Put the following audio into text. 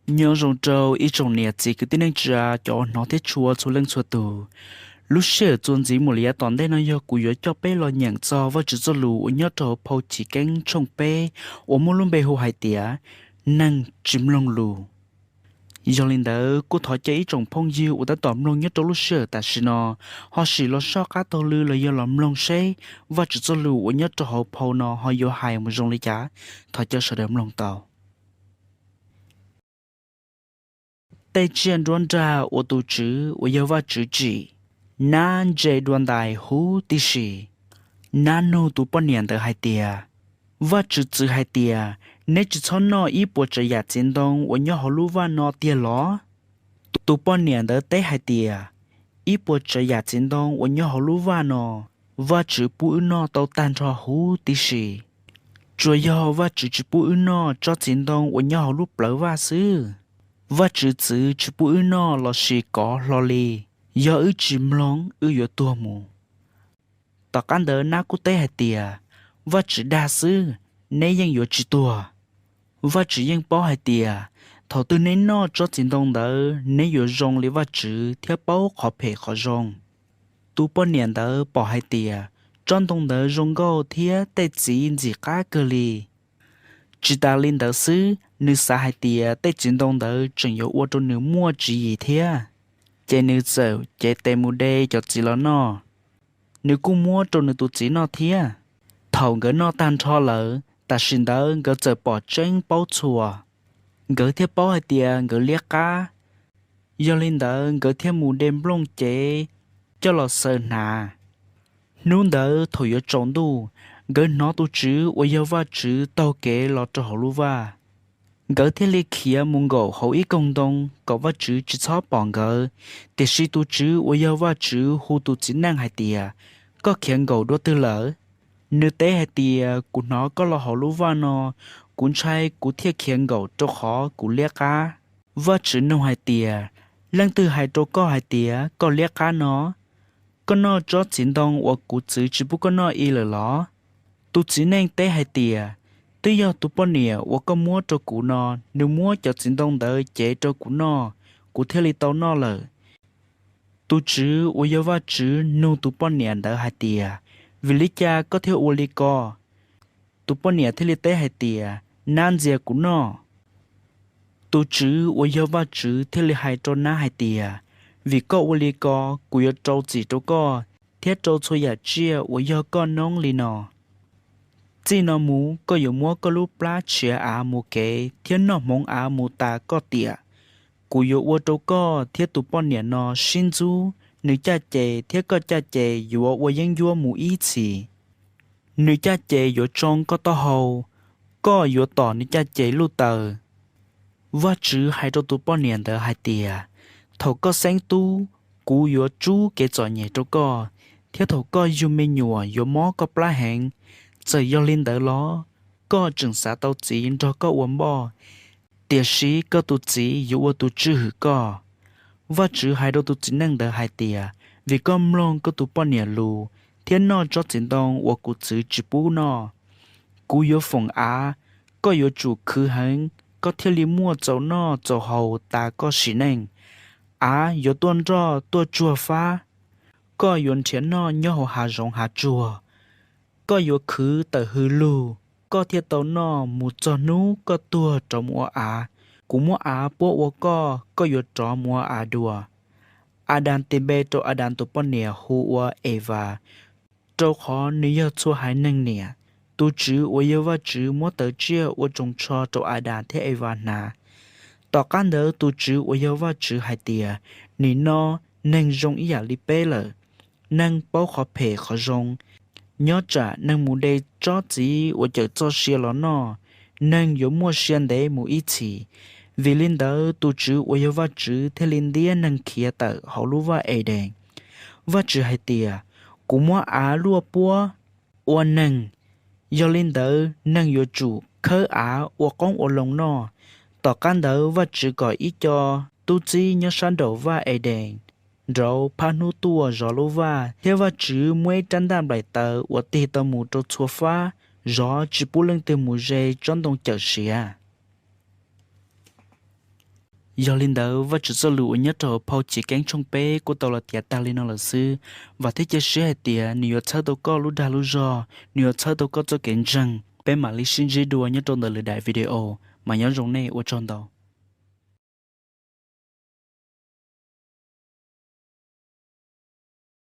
Nyob zoo rau ib tsoom niam txiv kwv tij neej tsa, cov hnov thiab tshua txhua leej txhua tus. Lub sij hawm txuas ntxiv mus li yav tom ntej no yog kuv yuav coj peb los nyeem txog Vajtswv txoj lus uas nyob rau hauv phau Chiv Keeb tshooj peb uas muaj lub npe hu hais tias neeg tsis mloog lus. Yog li ntawd kuj thov caw ib tsoom phooj ywg uas tab tom mloog nyob rau lub sij hawm tam sim no ho sim los soj qab taug lw los yog los mloog seb Vajtswv txoj lus uas nyob rau hauv phau no ho yuav hais mus zoo li cas. Thov caw sawv daws mloog tau. Tej tsiaj nruab nrag uas tus Tswv uas yog Vajtswv tsim, nab ntse dua ntais huv tib si. Nab nug tus poj niam ntawd hais tias, Vajtswv txwv hais tias neb tsis txhob noj ib puas tsav yam txiv ntoo uas nyob hauv lub vaj no tiag los? Tus poj niam ntawd teb hais tias, Ib puas tsav yam txiv ntoo uas nyob hauv lub vaj no, Vajtswv pub wb noj tau tag nrho huv tib si. Tsuas yog Vajtswv tsis pub wb noj tsob txiv ntoo uas nyob hauv lub plawv vaj xwb. Vajtswv txwv tsis pub wb noj lossis kov hlo li. Yog wb tsis mloog, wb yuav tuag mus. Tom qab ntawd nab kuj teb hais tias, Vajtswv dag xwb, neb yeej yuav tsis tuag. Vajtswv yeej paub hais tias thaum twg neb noj tsob txiv ntoo ntawd neb yuav zoo li Vajtswv thiab paub qhov phem qhov zoo. Tus poj niam ntawd pom hais tias tsob ntoo ntawd zoo nkauj thiab tej txiv ntxim qab kawg li. Tsis tas li ntawd xwb, nws xav hais tias tej txiv ntoo ntawd tseem yuav ua rau nws muaj tswv yim thiab, ces nws txawm cev tes mus de cov txiv los noj. Nws kuj muab rau nws tus txiv noj thiab. Thaum nkawd noj tag nrho lawm, tam sim ntawd nkawd txawm pom tseeb paub txhua. Nkawd thiaj paub hais tias nkawd liab qab. Yog li ntawd nkawd thiaj mus de nplooj cev coj los xaws hnav. Hnub ntawd thaum yuav tsaus ntuj, nkawd hnov tus Tswv uas yog Vajtswv taug kev los rau hauv lub vaj. Nkawd thiaj li khiav mus nkaum hauv ib koog ntoo kom Vajtswv tsis txhob pom nkawd. Tiam sis tus Tswv uas yog Vajtswv hu tus txiv neej hais tias, Koj khiav nkaum dua twg lawm? Nws teb hais tias, Kuv hnov koj los hauv lub vaj no, kuv ntshai kuv thiaj khiav nkaum rau qhov kuv liab qab. Vajtswv nug hais tias, Leej twg hais rau koj hais tias koj liab qab no? Koj noj tsob txiv ntoo uas kuv txwv tsis pub koj noj i lawm los? Tus txiv neej teb hais tias, Twb yog tus poj niam uas koj muab rau kuv no, nws muab cov txiv ntoo ntawd cev rau kuv noj, kuv thiaj li tau noj lawm. Tus Tswv uas yog Vajtswv nug tus poj niam ntawd hais tias, Vim li cas koj thiaj ua li ko? Tus poj niam thiaj li teb hais tias, Nab ntxias kuv noj. Tus Tswv uas yog Vajtswv thiaj li hais rau nab hais tias, Vim koj ua li ko, kuv yuav rau txim rau koj thiab rau txhua yam tsiaj uas yog koj noob li no. Txij no mus koj yuav muab koj lub plab tshiav av mus kev thiab noj hmoov av mus tas koj tiam. Kuv yuav ua rau koj thiab tus poj niam no sib ntxub, nws caj ces thiab koj caj ces yuav ua yeeb ncuab mus ib txhis. Nws caj ces yuav tsoo koj taub hau, koj yuav tom nws caj ces luj taws. Vajtswv hais rau tus poj niam ntawd hais tias, Thaum koj xeeb tub, kuv yuav tsub kev txom nyem rau koj, thiab thaum koj yug me nyuam yuav mob koj plab heev. Txawm yog li ntawd los, koj tseem xav tau txiv nrog koj ua npoj, tiam sis koj tus txiv yuav ua tus tswj hwm koj. Vajtswv hais rau tus txiv neej ntawd hais tias, Vim koj mloog koj tus poj niam lus thiab noj tsob txiv ntoo uas kuv txwv tsis pub noj, kuv yuav foom av, koj yuav tsum khwv heev koj thiaj li muaj txaus noj txaus haus tas koj sim neej. Av yuav tuaj nroj tuaj tsuag fab, koj yuav nrhiav noj nyob hauv hav zoov hav tsuag. Koj yuav khwv tawm hws lug, koj thiaj tau noj mus txog hnub koj tuag rov mus ua av. Kuv muab av puab ua koj, koj yuav rov mus ua av dua. Adas tis npe rau Adas tus poj niam hu ua Evas, rau qhov nws yog txhua haiv neeg niam. Tus Tswv uas yog Vajtswv muab tawv tsiaj ua tsoos tsho rau Adas thiab Evas hnav. Tom qab ntawd tus Tswv uas yog Vajtswv hais tias, Nim no neeg zoo ib yam li peb lawm, neeg paub qhov phem qhov zoo. Nyob tsam neeg mus de tsob txiv uas cawm txoj sia los noj, neeg yuav muaj sia ntev mus ib txhis. Vim li ntawd tus Tswv uas yog Vajtswv thiaj li ntiab neeg khiav tawm hauv lub vaj Edees. Vajtswv hais tias, Kuv muab av luaj puab ua neeg, yog li ntawd neeg yuav tsum khawb av ua qoob ua loo noj. Tom qab ntawd Vajtswv kom ib co tub txib nyob sab nraum vaj Edees nraud phab hnub tuaj zov lub vaj, thiab Vajtswv muab ib rab ntaj nplaim taws uas tig tau mus rau txhua fab zov tsis pub leej twg mus ze tsob ntoo cawm siav. Yog li ntawd, Vajtswv txoj lus uas nyob rau hauv phau Chivkeeb tshooj peb kuj tau los tiav tag li no lawm xwb. Vam thiab cia siab hais tias nws yuav txhawb tau koj lub dag lub zog, nws yuav txhawb tau koj txoj kev ntseeg. Peb mam li sib ntsib dua nyob rau ntawm lwm daim video, mas nyob zoo nej, ua tsaug ntau.